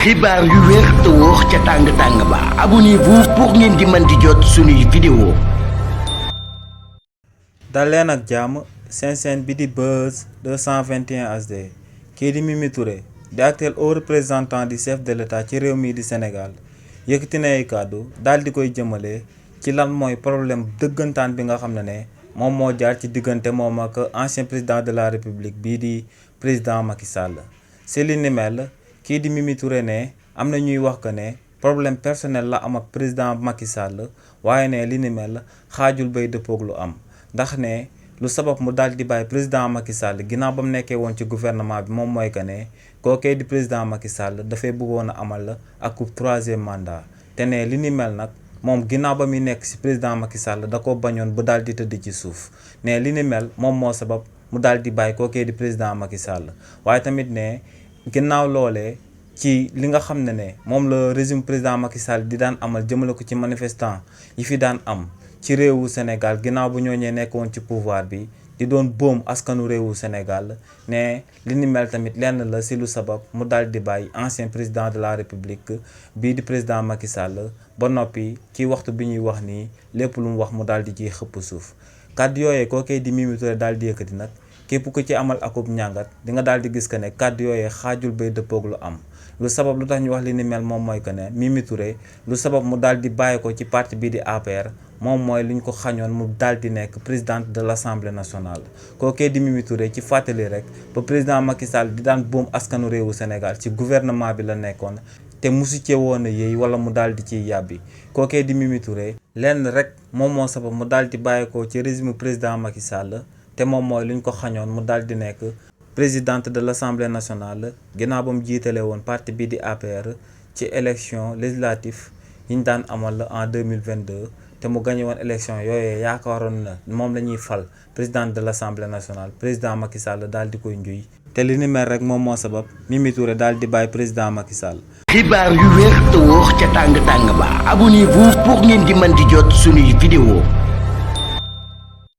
xibaar yu wér te wóor ca tàng-tàng ba abonnez-vous pour ngeen di mën di jot suñuy vidéo. dal leen ak jàmm seen chaîne bi di Buzz 221 HD kii di Mimi Touré di actuel haut représentant du chef de l'État ci réew mii di Sénégal yëkkati na ay kàddu daal di koy jëmale ci lan mooy problème dëggantaan bi nga xam ne moom moo jaar ci diggante moom ak ancien président de la République bii di président Macky Sall. si li ni mel kii di Mimi Touré ne am na ñuy wax que ne problème personnel la am ak président Macky Sall waaye ne li ni mel xaajul bay dëppoog lu am ndax ne lu sabab mu daal di bàyyi président Macky Sall ginnaaw ba mu nekkee woon ci gouvernement bi moom mooy que ne kookee di président Macky Sall dafay bëggoon a amal ak troisième mandat te ne li ni mel nag moom ginnaaw ba muy nekk ci président Macky Sall da ko bañoon bu daal di tëdd ci suuf ne li ni mel moom moo sabab mu daal di bàyyi kookee di président Macky Sall waaye tamit ne ginnaaw loolee ci li nga xam ne moom la régime président Macky Sall di daan amal jëmale ko ci manifestant yi fi daan am ci réewu Sénégal ginnaaw bu ñooñee nekkoon ci pouvoir bi di doon boom askanu réewu Sénégal ne li ni mel tamit lenn la ci lu sabab mu daal di bàyyi ancien président de la République bii di président Macky Sall ba noppi ci waxtu bi ñuy wax nii lépp lu mu wax mu daal di ciy xëpp suuf kàddu yooyee kookee di Mimi Touré daal di yëkkati nag képp ku ci amal akub ñàngat di nga daal di gis que ne kàddu yooyee xaajul bay dëppoog lu am lu sabab lu tax ñu wax li ni mel moom mooy que ne Mimi Touré lu sabab mu daal di bàyyi ko ci parti bii di APR moom mooy lu ñu ko xañoon mu daal di nekk présidente de l'Assemblée nationale kookee di Mimi Touré ci fàttali rek ba président Macky Sall di daan boom askanu réewu Sénégal ci gouvernement bi la nekkoon te musu cee woon a yéey wala mu daal di ciy yàbbi kookee di Mimi Touré lenn rek moom moo sabab mu daal di bàyyi ko ci régime président Macky Sall te moom mooy lu ñu ko xañoon mu daal di nekk présidente de l'Assemblée nationale ginnaaw ba mu jiitale woon parti bii di APR ci élection législative yi ñu daan amal en 2022 te mu gagné woon élection yooyee yaakaaroon na moom la ñuy fal présidente de l'Assemblée nationale président Macky Sall daal di koy njuy te li ni mel rek moom moo sabab Mimi Touré daal di bàyyi président Macky Sall. xibaar yu wér te wóor ca tàng-tàng ba abonnez-vous pour ngeen di mën di jot suñuy vidéo.